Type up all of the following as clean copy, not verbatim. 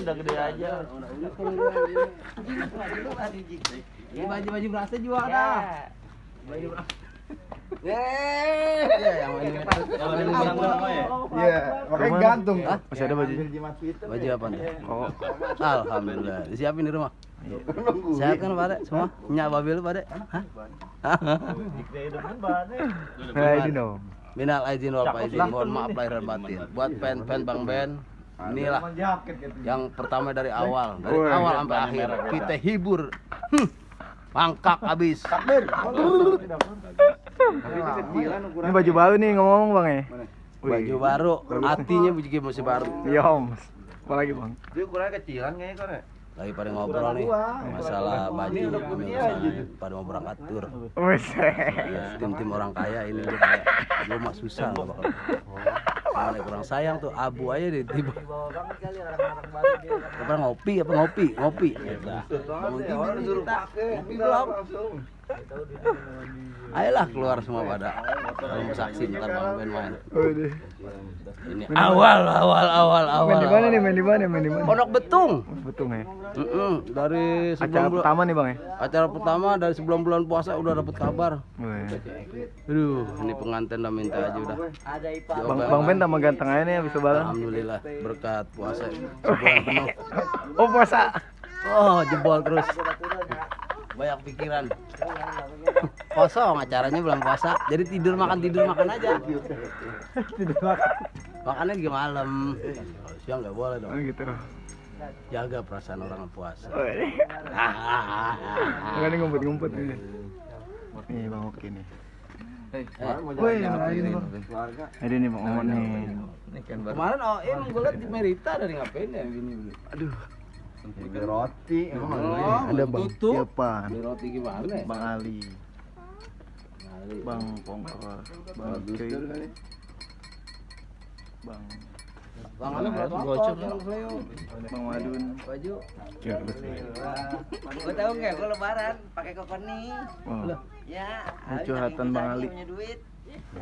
udah gede aja. Ini baju berasa juga ada. Baju berasa. Yang ini barang apa ya? Iya, makanya gantung. Hah? Masih ada baju. Baju apa nih? Oh, alhamdulillah. Disiapin di rumah. Sehat kan Pak Dek? Semua? Nyak babil Pak Dek? Hah? Nah, ini dong. Minal aidin wal faizin. Mohon maaf lahir dan batin. Buat fan Bang Ben, inilah yang pertama dari awal. Dari awal sampai akhir kita hibur. Mangkak abis. Ini baju baru nih ngomong Bang ya. Baju baru, hatinya juga masih baru. Iya Om. Apalagi Bang? Dia ukurannya kecilan kayaknya kan ya? Lagi pada ngobrol nih masalah baju, pada mau berangkat tur. Tim orang kaya ini udah kayak gue mah susah nggak bakal. Mana kurang sayang tuh abu aja deh tiba. Apa ngopi? Orang disuruh pakai, Ngopi belum? Ayolah keluar semua pada kalau saksi ntar Bang Ben main. Ini awal. Main di mana nih? Main di mana? Pondok Betung. Betul ya. Dari Acara sebelum pertama nih Bang ya. acara pertama dari sebelum bulan puasa udah dapat kabar. Aduh, ini pengantin udah minta aja udah. Bang Ben tambah ganteng aja nih habis lebaran. Alhamdulillah berkat puasa sebulan penuh. Oh puasa. Oh jebol terus. Banyak pikiran. Kosong acaranya bulan puasa. Jadi tidur makan aja. Tidur makan. Makannya di malam. Kalau siang nggak boleh dong. Oh gitu. Jaga perasaan orang puasa. Ini ngumpet nih. Nih Bang Oki nih. Woi, Ada nih Bang Omon nih. Kemarin emang gue liat di Merita dari ngapain ya gini. Aduh. beli roti. Ada Bang tutup. Siapa? Beli roti gimana ya? Bang Ali. Bang Pongkor. Bang Cuy. Bang Ali berapa bocor Bang Madun. baju. Ya, betul. Gue tahu nggak, gue lebaran pakai koper nih. Oh. Ya, Curhatan Bang Ali. punya duit.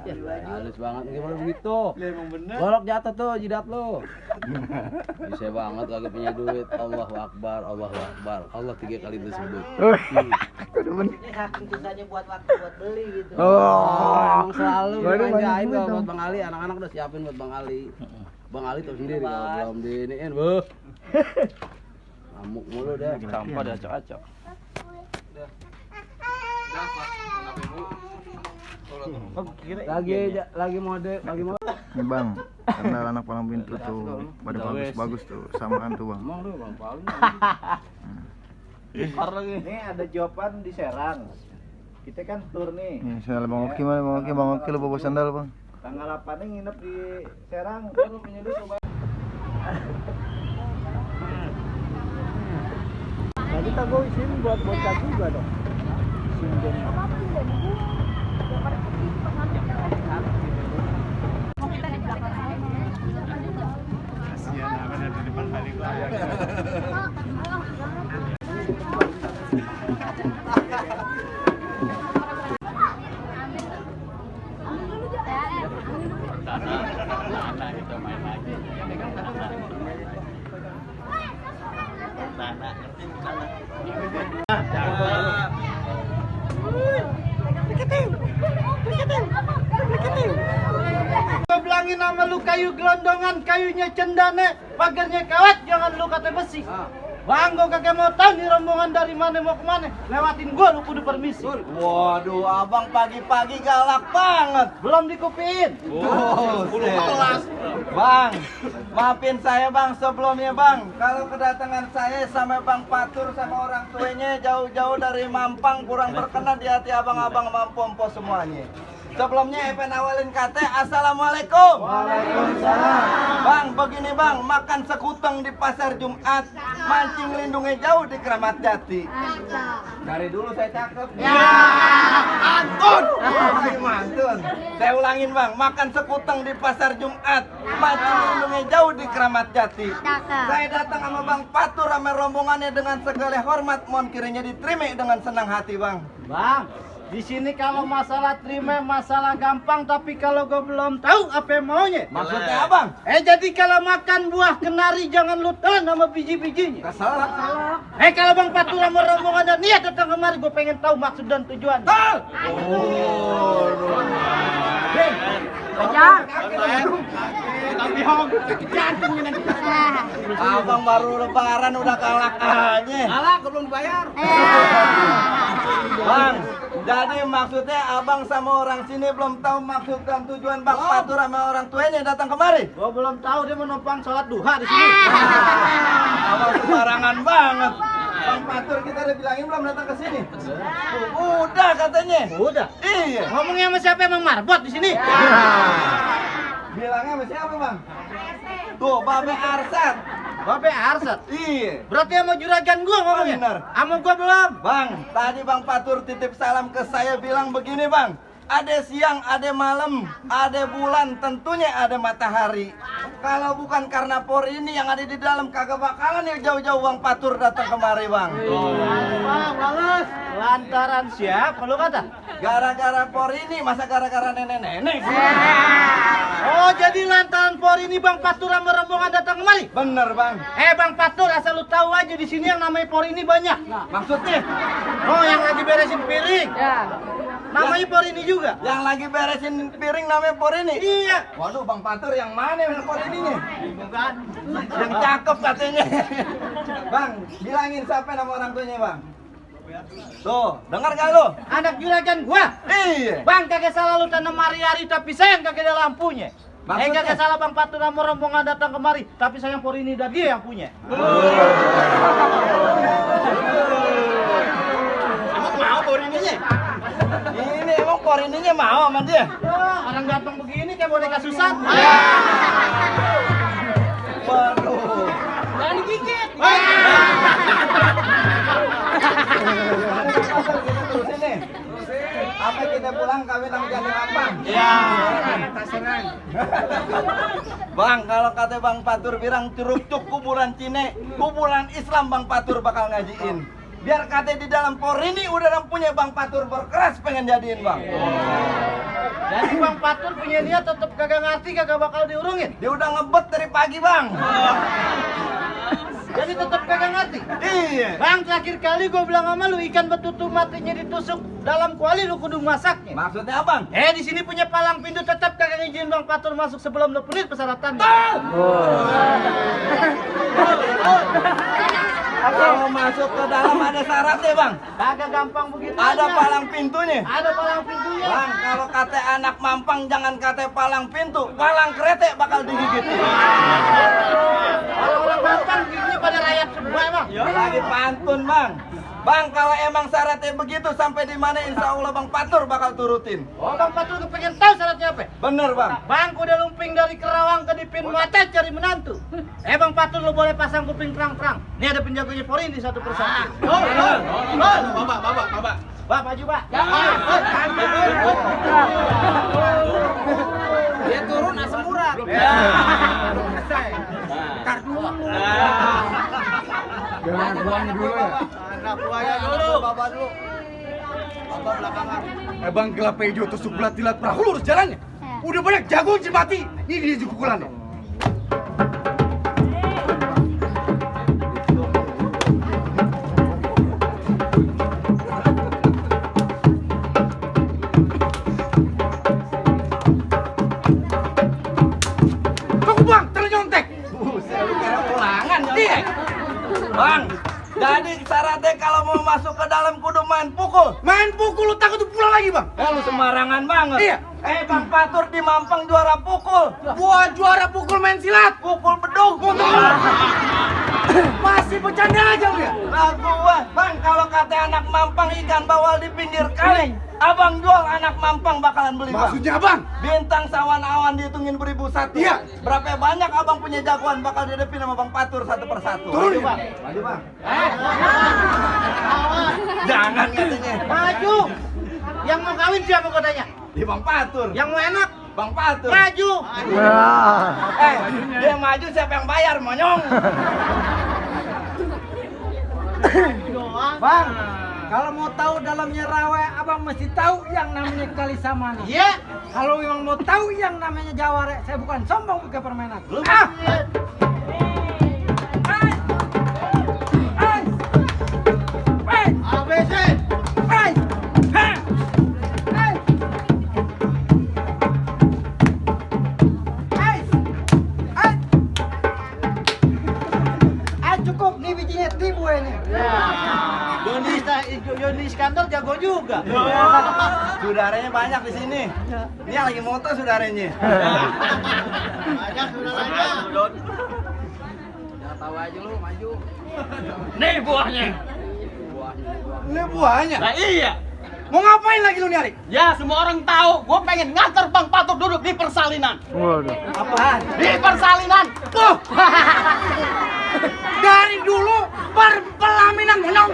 Ya, halus banget gimana begitu? Golok jatuh tuh jidat lo. Bisa banget lagi punya duit. Allahu Akbar. Allah 3 kali disebut. Ini saking susahnya buat waktu buat beli gitu. Emang selalu Baru manjain banyak buat Bang Ali. Anak-anak udah siapin buat Bang Ali. Bang Ali tahu sendiri kalau belum diiniin, beuh. Ngamuk mulu dah. Sampah dah acak-acak. Lagi mode. Nih Bang, karena anak palang pintu tuh pada bagus tuh, samaan tuh Bang. Emang lu Bang paling. Ini ada jawaban di Serang. Kita kan tur nih. Nih, sandal Bang Oki mana? Bang Oki lu bawa sandal Bang. Tanggal 8 nginep di Serang. Baru punya duit coba. Nah, kita go sini buat bocah juga dong. Gua bilangin nama lu kayu gelondongan, kayunya cendane, pagarnya kawat, jangan lu kata besi. Bang, gua kagak mau tahu nih rombongan dari mana mau kemana. Lewatin gua lu kudu permisi. Waduh, abang pagi-pagi galak banget. Belum dikupiin. Oh, 10 kelas. Bang, maafin saya Bang sebelumnya Bang. Kalau kedatangan saya sama Bang Patur sama orang tuanya jauh-jauh dari Mampang kurang berkenan di hati abang-abang Mampompo semuanya. Sebelumnya Epen awalin kata Assalamualaikum. Waalaikumsalam. Bang, begini Bang, makan sekuteng di pasar Jumat, mancing lindungnya jauh di Keramat Jati. Dari dulu saya cakep. Ya, mantun. Mantun. Saya ulangin Bang, makan sekuteng di pasar Jumat, mancing lindungnya jauh di Keramat Jati. Saya datang sama Bang Patur sama rombongannya dengan segala hormat, mohon kiranya diterima dengan senang hati Bang. Bang, Di sini kalau masalah terima masalah gampang, tapi kalau gue belum tahu apa yang maunya. Maksudnya abang? Jadi kalau makan buah kenari jangan lu telan sama biji-bijinya. Salah. Kalau Bang Patur sama rombongan dan niat datang kemari, gue pengen tahu maksud dan tujuan. Abang baru lebaran udah kalak aja. Salah, kau belum bayar. Bang, jadi maksudnya abang sama orang sini belum tahu maksud dan tujuan Bang Patur sama orang tuanya datang kemari? Gue belum tahu dia mau numpang sholat duha di sini. Abang sembarangan banget. Bang Patur kita udah bilangin belum datang ke sini? Udah katanya. Udah. Iya. Ngomongnya sama siapa emang marbot di sini? Bilangnya sama siapa bang? Tuh, Babe Arsat. Babe Arsat. Iya. Berarti sama juragan gua ngomongnya? Bener. Sama gua belum. Bang, tadi Bang Patur titip salam ke saya bilang begini bang. Ada siang, ada malam, ada bulan, tentunya ada matahari. Kalau bukan karena por ini yang ada di dalam, kagak bakalan ya jauh-jauh Bang Patur datang kemari bang. Bang, balas. Lantaran siapa lu kata? Gara-gara por ini, masa gara-gara nenek-nenek sih? Oh, jadi lantaran por ini Bang Patur sama rombongan datang kemari? Bener bang. Bang Patur, asal lu tahu aja di sini yang namanya por ini banyak. Maksudnya? Oh, yang lagi beresin piring. Ya. Namanya por ini juga. Yang lagi beresin piring namanya por ini? Iya. Waduh Bang Patur yang mana yang por ini nih? Bukan. Yang cakep katanya. Bang, bilangin siapa nama orang tuanya bang? Tuh, dengar gak lu? Anak juragan gua. Iya. Bang, kagak salah lu tanam hari-hari tapi sayang kagak ada lampunya. Maksudnya? Kagak salah Bang Patur sama rombongan datang kemari, tapi sayang por ini udah dia yang punya. Emang mau por ininya? Ini emang por ininya mau sama dia? Orang ganteng begini kayak boneka susah. Waduh. Jangan digigit. Terus ini. Apa kita pulang kawin sama jadi lapang? Ya. Bang, kalau kata Bang Patur bilang curug cuk kuburan Cine, kuburan Islam Bang Patur bakal ngajiin. Biar kata di dalam por ini udah punya Bang Patur berkeras pengen jadiin bang. Jadi Bang Patur punya niat tetap kagak ngerti kagak bakal diurungin. Dia udah ngebet dari pagi bang. Jadi tetap kagak ngerti. Iya. Bang, terakhir kali gue bilang sama lu ikan betutu matinya ditusuk dalam kuali lu kudu masaknya. Maksudnya abang? Di sini punya palang pintu tetap kagak ngizinin Bang Patur masuk sebelum 2 menit persyaratan. Kalau masuk ke dalam ada syaratnya bang. Kagak gampang begitu. Ada aja. palang pintunya. Ada palang pintunya. Bang, kalau kata anak mampang jangan kata palang pintu, palang kereta bakal digigit. Orang-orang gampang giginya pada rakyat semua emang. Lagi pantun bang. Bang, kalau emang syaratnya begitu sampai di mana insya Allah Bang Patur bakal turutin. Oh, Bang Patur kepengen tahu syaratnya apa? Bener bang. Bang, udah lumping dari Kerawang ke Dipin Mata cari menantu. Bang Patur lu boleh pasang kuping terang-terang. Nih ada penjaganya Porin di satu persatu. Bapak. Pak, maju Pak. Dia turun asam urat. Jangan buangnya dulu ya. Anak buaya dulu. Bapak dulu. Bapak belakangan. Bang gelap hijau tusuk belat tilat perahu lurus jalannya. Udah banyak jago mati. Ini dia juga pukulannya. Kamu bang, ternyontek. Buset, lu kira ulangan ya? Bang, jadi syaratnya kalau mau masuk ke dalam kudu main pukul. Main pukul lu takut pulang lagi bang. Lu sembarangan banget. Iya. Bang Patur di Mampang juara pukul. Gua juara pukul main silat. Pukul beduk. Masih bercanda aja lu ya. Nah gua, bang kalau kata anak Mampang ikan bawal di pinggir kali, abang jual anak Mampang bakalan beli bang. Maksudnya bang? Bintang sawan awan dihitungin beribu satu. Iya. Berapa banyak abang punya jagoan bakal dihadapin sama Bang Patur satu persatu. Turun, Maju, Bang. Maju bang. Jangan katanya. Maju. Yang mau kawin siapa katanya? Di Bang Patur. Yang mau enak? Bang Patur. Maju. Dia maju siapa yang bayar monyong? Bang, Kalau mau tahu dalamnya rawa, abang mesti tahu yang namanya Kalisamana. Iya. Kalau memang mau tahu yang namanya Jawara, saya bukan sombong ke permainan. ABC. Cukup nih bijinya tibu ini. Doni Iskandar jago juga. Saudaranya banyak di sini. Ini yang lagi moto saudaranya. Banyak saudaranya. Jangan tahu aja lu, maju. Nih buahnya. Ini buahnya. Nah iya. Mau ngapain lagi lu nih, Ari? Ya semua orang tahu, gue pengen nganter Bang Patur duduk di persalinan. Waduh. Apaan? Di persalinan. Tuh. Dari dulu pelaminan menong.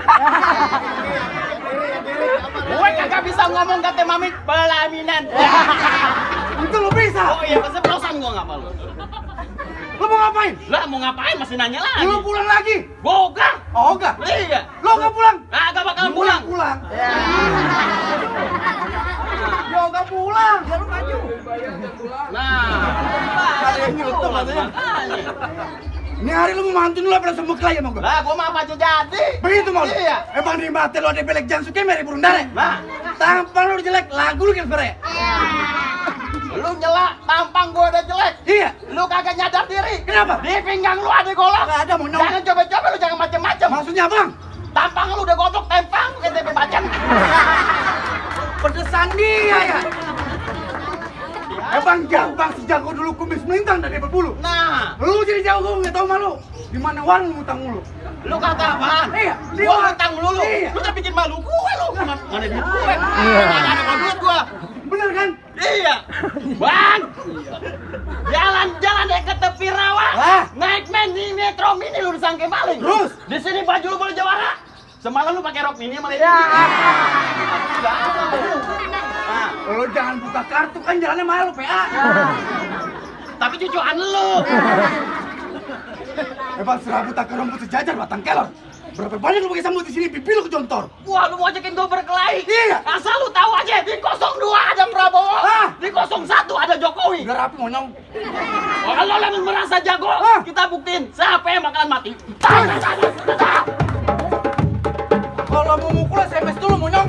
Gue kagak bisa ngomong kata mami pelaminan. Itu lu bisa. Oh iya, keseplosan gue ngapa lu? Lu mau ngapain? Lah mau ngapain masih nanya lagi? Lu pulang lagi? Boga. Oh, enggak. Iya. Lu enggak pulang? Kagak bakalan pulang. Pulang. Ya enggak pulang. Ya lu maju. Nah, Ada yang nyutup katanya. Ini hari lu mau mantuin lu apa langsung beklay sama gua? lah gua mah apa aja jadi. Begitu mau lu? Iya. Emang di mata lu ada belek jangan suka mere burung dare? Nah, Tampang lu jelek, lagu lu kayak sore. lu nyela tampang gua udah jelek. Iya. Lu kagak nyadar diri. Kenapa? Di pinggang lu ada golok. Enggak ada mau Jangan coba-coba lu jangan macem-macem. Maksudnya bang? Tampang lu udah gotok tempang kayak tempe bacem. Pedesan dia ya. Bang gampang si jago dulu kumis melintang dari berbulu. Nah, Lu jadi jago nggak tahu malu. Di mana warung ngutang mulu? lu kata apaan? Iya, di Gua warung. ngutang lu. Iya. Lu udah bikin malu gue lu. Mana ada duit gue? Mana ada duit gua? Bener kan? Iya. Bang. Jalan-jalan ke tepi rawa. Hah? Naik metro mini lu disangka maling. Terus? Di sini baju lu boleh jawara. Semalam lu pakai rok mini sama Lady. Nah, Lu jangan buka kartu kan jalannya malu PA. tapi cucuan lu. Bang serabut tak rambut sejajar batang kelor. Berapa banyak lu pakai sambut di sini pipi lu kejontor. Wah, lu mau ajakin gue berkelahi? Iya. Asal lu tahu aja, di 02 ada Prabowo, Ah. di 01 ada Jokowi. Udah rapi monyong. Kalau lu merasa jago, Ah. kita buktiin siapa yang bakalan mati. Kalau mau mukul SMS dulu monyong.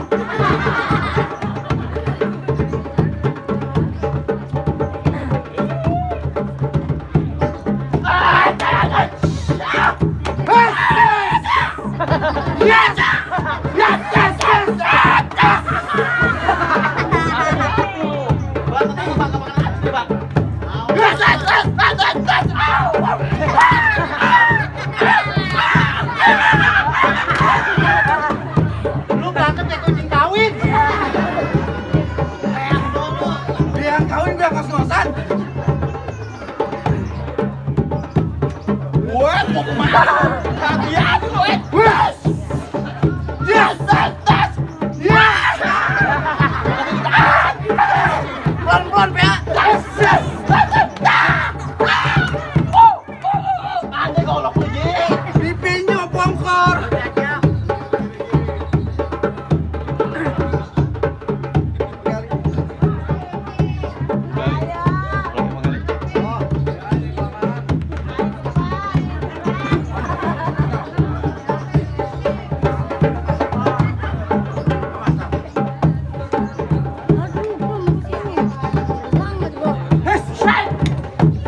Lu berantem kayak kucing kawin. Dia yang kawin gue yang ngos-ngosan. Wah, mau kemana? Hati-hati lu, Yes! Yes! Tas. Yes! Pelan-pelan PA. Ada golok lu, Ji. Pipinya bongkor.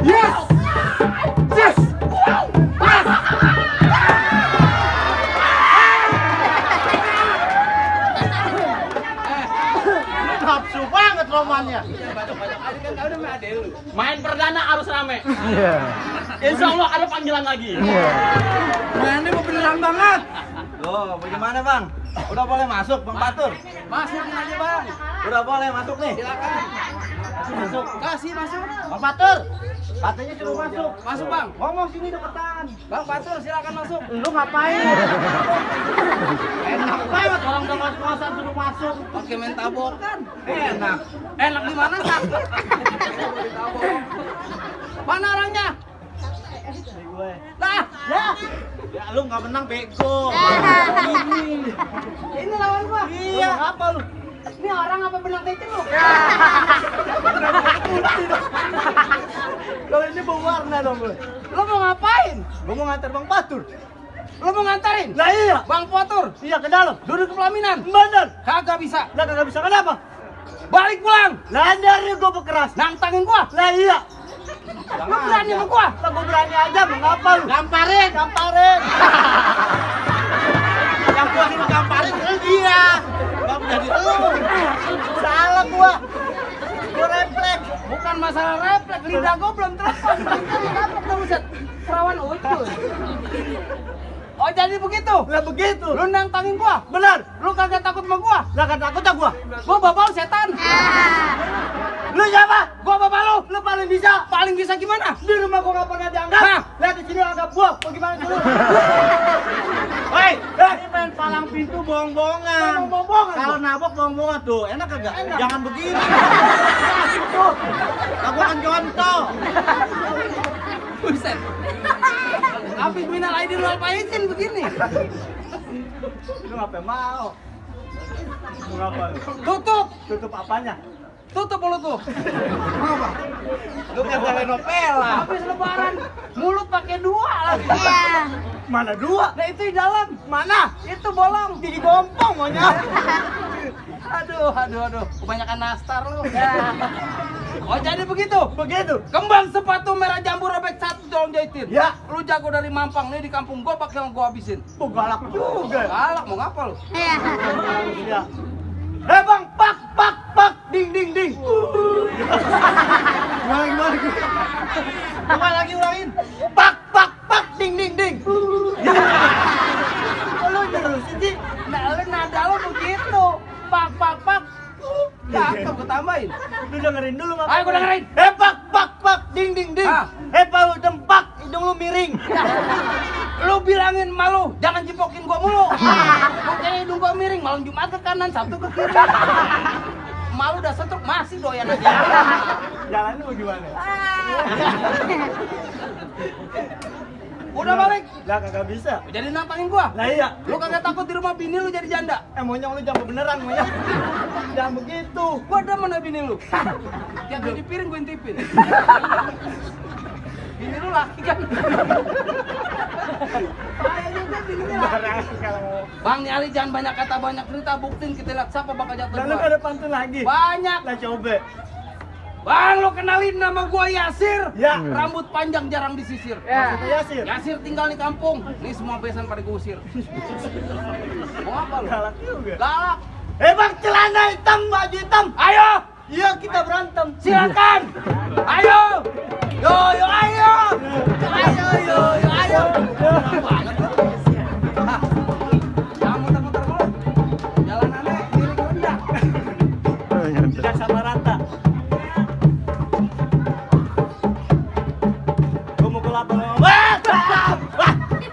Yes! Yes! Nafsu banget romannya. Main perdana harus rame. Insya Allah ada panggilan lagi. Nah, ini mau beneran banget. Loh, bagaimana bang? Udah boleh masuk Bang Patur? Masukin aja bang. Udah boleh masuk nih? Silakan. Masuk. Kasih masuk. Bang Patur, katanya suruh masuk. Masuk bang. Ngomong sini deketan. Bang Patur silakan masuk. Lu ngapain? Enak banget orang udah ngos-ngosan suruh masuk. Pakai main tabokan. Enak. Enak di mana tak? Mana orangnya? Lah, ya lu nggak menang bego. Ini lawan gua. Iya. Apa lu? Ini orang apa benang titik lu? Kalau ini berwarna dong gue. Lu mau ngapain? Gue mau ngantar Bang Patur. Lu mau nganterin? Lah iya. Bang Potur, Iya ke dalam. duduk ke pelaminan. Bener. Kagak bisa. Lah kagak bisa kenapa? Balik pulang. Lah dari gue bekeras. Nantangin gua. Lah iya. Lu berani sama gua? Lah gue berani aja mau ngapa lu? Gamparin. Gamparin. Yang gua ini gamparin lu dia. Gak jadi lu. Salah gua. Gua refleks. Bukan masalah refleks, lidah gua belum telepon. Kenapa tuh buset? Perawan ucul. Oh jadi begitu? Lah begitu. Lu nantangin gua? Bener. Lu kagak takut sama gua? Lah kan takut ya gua. Gua bapak lu setan. Lu siapa? Gua bapak lu. Lu paling bisa. Paling bisa gimana? Di rumah gua gak pernah dianggap. Hah? Lihat di sini anggap gua. Bagaimana sih lu? Hei, Ini main palang pintu bohong-bohongan. Bohong-bohongan Kalau nabok bohong-bohongan tuh, enak kagak? Enak. Jangan begini. Aku akan contoh. Buset. Habis minal aidin wal faizin begini. Lu ngapain mau? Mau ngapa lu? Tutup. Tutup apanya? Tutup mulut lu. Lu kan telenovela. Habis lebaran mulut pakai dua lagi. Mana dua? Nah itu di dalam. Mana? Itu bolong. Gigi gompong maunya. Aduh. Kebanyakan nastar lu. Oh jadi begitu. Begitu. Kembang sepatu merah jambu robek satu tolong jahitin. Ya. Lu jago dari Mampang nih di kampung gua pakai yang gua habisin. Oh galak juga. Galak mau ngapa lu? Ya. Bang, pak, ding. Gimana? Coba lagi ulangin. Pak, ding. Lu terusin sih. Nah, lu nada lu begitu. Pak. Cakep gua tambahin. Lu dengerin dulu Mak. Ayo gua dengerin. Pak, ding. Ah. Lu dempak, hidung lu miring. Lu bilangin malu, jangan jepokin gua mulu. Makanya hidung gua miring, malam Jumat ke kanan, Sabtu ke kiri. Malu udah setruk, masih doyan aja. Jalannya mau gimana? Udah balik. Lah kagak bisa. Jadi nantangin gua. Lah iya. Lu kagak takut di rumah bini lu jadi janda? Monyong lu jangan beneran monyong. Jangan begitu. Gua demen sama bini lu. Tiap di piring gua intipin. Bini lu laki kan? Bahaya juga bini lu laki. Bang nih Ali jangan banyak kata banyak cerita, buktiin kita lihat siapa bakal jatuh Dan lu gua. ada pantun lagi. Banyak. Lah coba. Bang, lo kenalin nama gua Yasir. Ya. Rambut panjang jarang disisir. Maksudnya Yasir. Yasir tinggal di kampung. Nih semua besan pada gua usir. Mau apa lo? Galak juga. Galak. Bang, celana hitam, baju hitam. Ayo, Iya, kita berantem. silakan. Ayo. Yo, ayo. Ayo. Banget lo. Hah. Jangan muter-muter mulu. Jalanannya miring rendah. Tidak sama rata. Gua mau kelapa. Wah,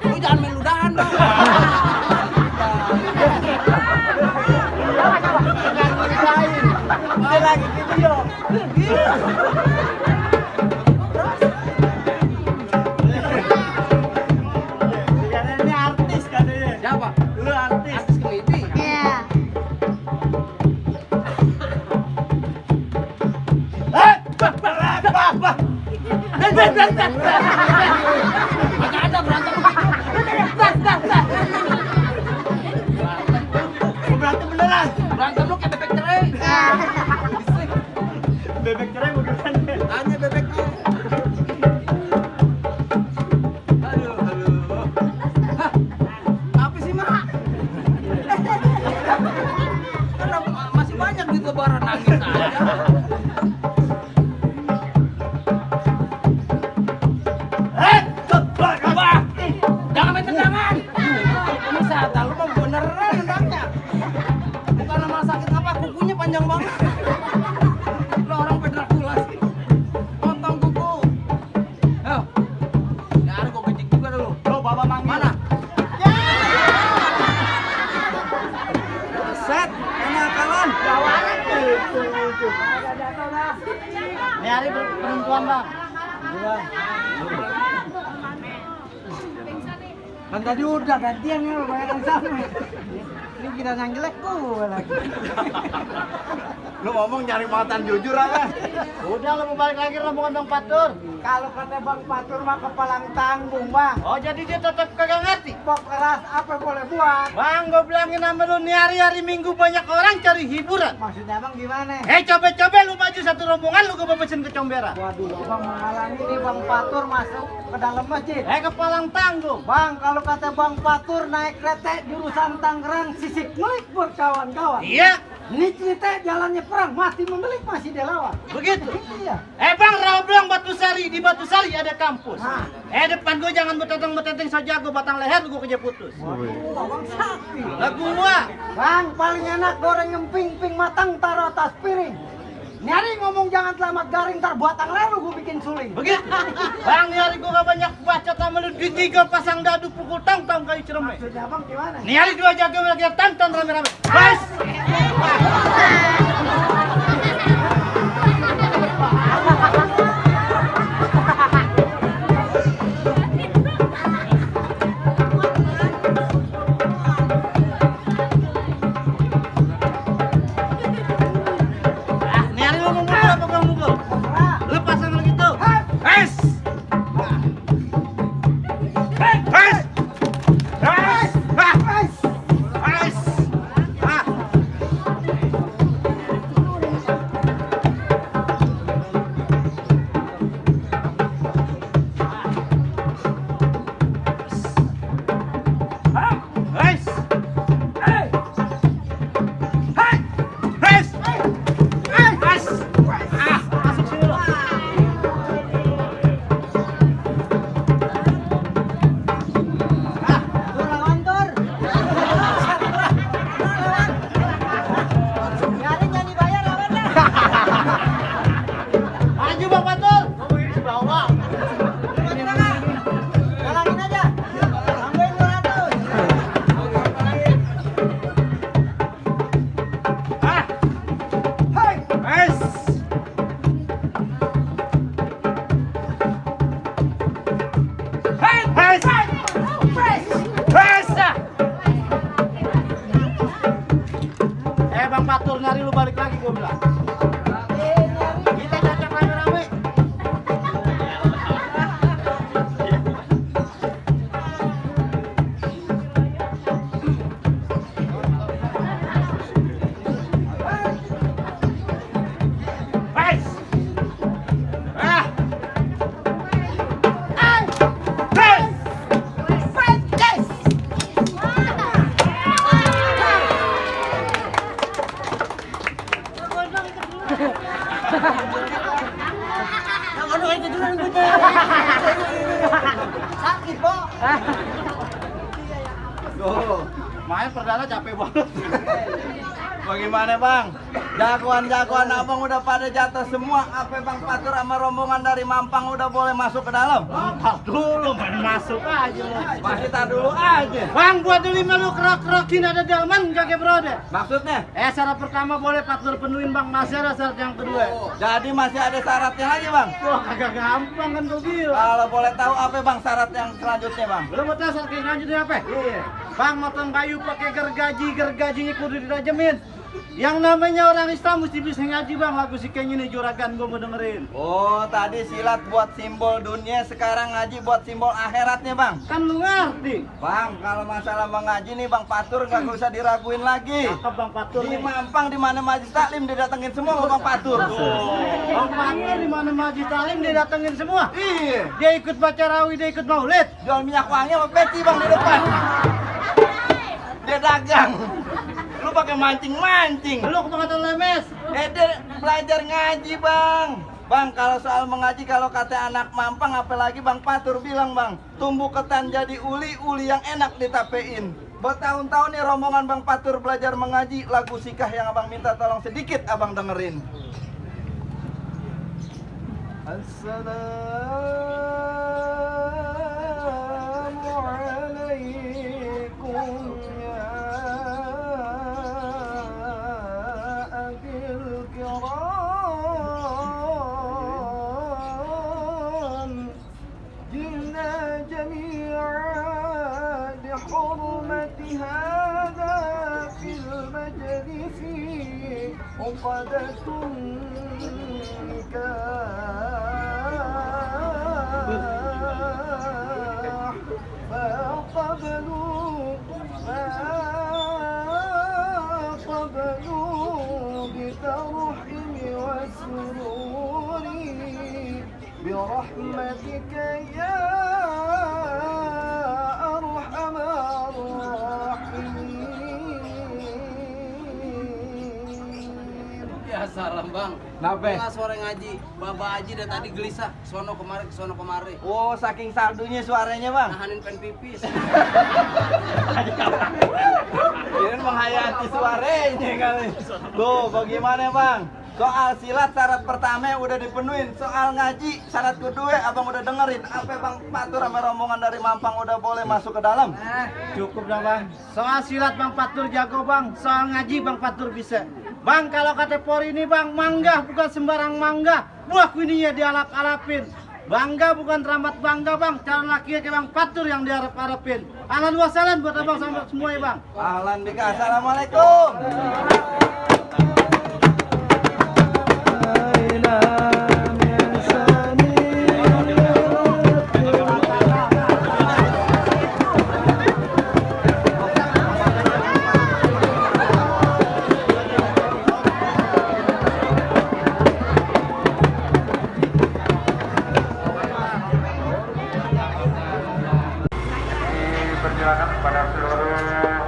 lu jangan main ludahan dong. Dia lagi video. Karena ini artis katanya. Siapa? Lu artis. Artis komedi. Agak ada berantem. Berantem beneran. Berantem lu kayak bebek cerai. Bisik. Bebek cerai mau gimana? Tanya bebeknya. Aduh. Hah? Apa sih, Mak? Kenapa masih banyak di lebaran nangis aja? Wah, jangan main tendangan. Ini saat lu mau beneran tendangnya. Bukan malah sakit apa, kukunya panjang banget. Lu orang Dracula sih. Potong kuku. Ayo. Ya ada gua gejek juga dulu. Lo bawa manggil. Mana? Set, enak kawan. Kawanan tuh. Ini hari perempuan bang. Kan tadi udah gantian ya bayaran sama. Ini kita yang jelek gua lagi. Lu ngomong nyari mantan jujur apa? Udah lo mau balik lagi rombongan Bang Patur. Kalau kata Bang Patur mah kepalang tanggung, Bang. Oh jadi dia tetap kagak ngerti. Pok keras apa boleh buat? Bang, gue bilangin sama lu nih hari-hari Minggu banyak orang cari hiburan. Maksudnya Bang gimana? Coba-coba lu maju satu rombongan lu gue bebesin ke Combera. Waduh, Bang menghalangi nih Bang Patur masuk ke dalam masjid. Kepalang tanggung. Bang, kalau kata Bang Patur naik kereta jurusan Tangerang sisik melik buat kawan-kawan. Iya, Ini cerita jalannya perang, mati membelik masih dia lawan. begitu. Iya. Bang, Rawablang Batu Sari, di Batu Sari ada kampus. Nah. Depan gue jangan beteteng-beteteng saja gue batang leher gue kerja putus. Bang sakti. Lah gua. Bang, paling enak goreng emping-ping matang taruh atas piring. Nyari ngomong jangan selamat garing tar batang lalu gue bikin suling. Begitu. Bang, nih hari gue gak banyak baca sama lu di 3 pasang dadu pukul tang-tang kayu cereme. Maksudnya Bang gimana? Nih hari 2 jaga lagi tang-tang rame-rame. Bas. Nih hari lu mau mukul apa gua mukul? Lu pasang lagi tuh. Bas. Bas. Bas. Bas. Bas. Ah. Bas. Bas. Bas. Ah, masuk sini lu. Lawan tur. Nyari jangan dibayar lawan dah. Maju Bang Patul. Galangin aja. Tambahin 200. Ah. Hai. Bas. Hai. Bas. Bas. Bang Patul nyari lu balik lagi gua bilang. Kita cocok rame-rame. Bas. Ah. Bas. Sakit, Bo. Tuh. Main perdana capek banget. Bagaimana Bang? Jagoan-jagoan abang udah pada jatuh semua. Apa Bang Patur sama rombongan dari Mampang udah boleh masuk ke dalam? Tar dulu main masuk aja lu. Masih tar dulu aja. Bang, buat dulu lu kerok-kerokin ada delman kakek brode. Maksudnya? Syarat pertama boleh Patur penuhin Bang, masih ada syarat yang kedua. Jadi masih ada syaratnya lagi Bang? Wah, kagak gampang kan gua bilang. Kalau boleh tahu apa Bang syarat yang selanjutnya Bang? Lu mau tahu syarat yang selanjutnya apa? Iya. Bang, motong kayu pakai gergajinya kudu dirajemin. Yang namanya orang Islam mesti bisa ngaji Bang, lagu si Kenya ini juragan gua mau dengerin. Oh, tadi silat buat simbol dunia, sekarang ngaji buat simbol akhiratnya Bang. Kan lu ngerti. Bang, kalau masalah mengaji nih Bang Patur nggak usah diraguin lagi. Cakep Bang Patur. Di nih. Mampang di mana majelis taklim didatengin semua sama Bang Patur. Bang Patur di mana majlis talim dia datengin semua. Iya. Dia ikut baca rawi, dia ikut maulid. Jual minyak wangi sama peci Bang di depan. Dia dagang. Lu pakai mancing-mancing. Lu kepangkatan lemes. Dia belajar ngaji Bang. Bang, kalau soal mengaji, kalau kata anak Mampang, apalagi Bang Patur bilang Bang, tumbuh ketan jadi uli yang enak ditapein. Bertahun-tahun nih rombongan Bang Patur belajar mengaji. Lagu Sikah yang abang minta tolong sedikit abang dengerin. Assalamualaikum ya abil kiram. Jina jami'an عقدة النكاح فاقبلوا بترحم وسروري برحمتك يا أرحم الراحمين. Ya salam bang. Kenapa? Dengar suara ngaji. Baba Haji dari tadi gelisah. Sono kemari, sono kemari. Oh, saking saldunya suaranya bang. Nahanin pen pipis. Ini menghayati suaranya kali. Tuh, bagaimana bang? Soal silat syarat pertama udah dipenuhin. Soal ngaji syarat kedua abang udah dengerin. Apa bang Patur sama rombongan dari Mampang udah boleh masuk ke dalam? Cukup dah bang. Soal silat Bang Patur jago bang. Soal ngaji Bang Patur bisa. Bang kalau kata Pori ini bang, mangga bukan sembarang mangga. Buah kuninya dialap-alapin. Bangga bukan teramat bangga bang. Calon laki kayak Bang Patur yang diharap-harapin. Ahlan wa sahlan buat abang sama semua ya bang. Ahlan bika, assalamualaikum. Persilakan kepada seluruh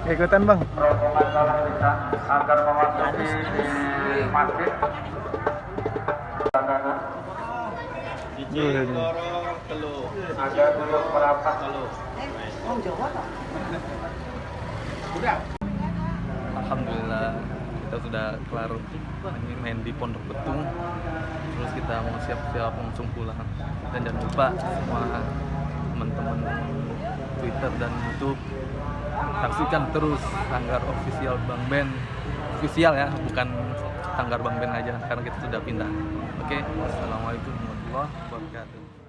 Ikutan bang. rombongan tolong bisa agar memasuki di masjid. Belakangan ada duduk merapat. Alhamdulillah kita sudah kelar main di Pondok Betung, terus kita mau siap-siap langsung pulang. Dan jangan lupa semua teman-teman Twitter dan YouTube saksikan terus Sanggar Official Bang Ben, official ya, bukan Sanggar Bang Ben aja karena kita sudah pindah. Oke, wassalamualaikum warahmatullahi wabarakatuh.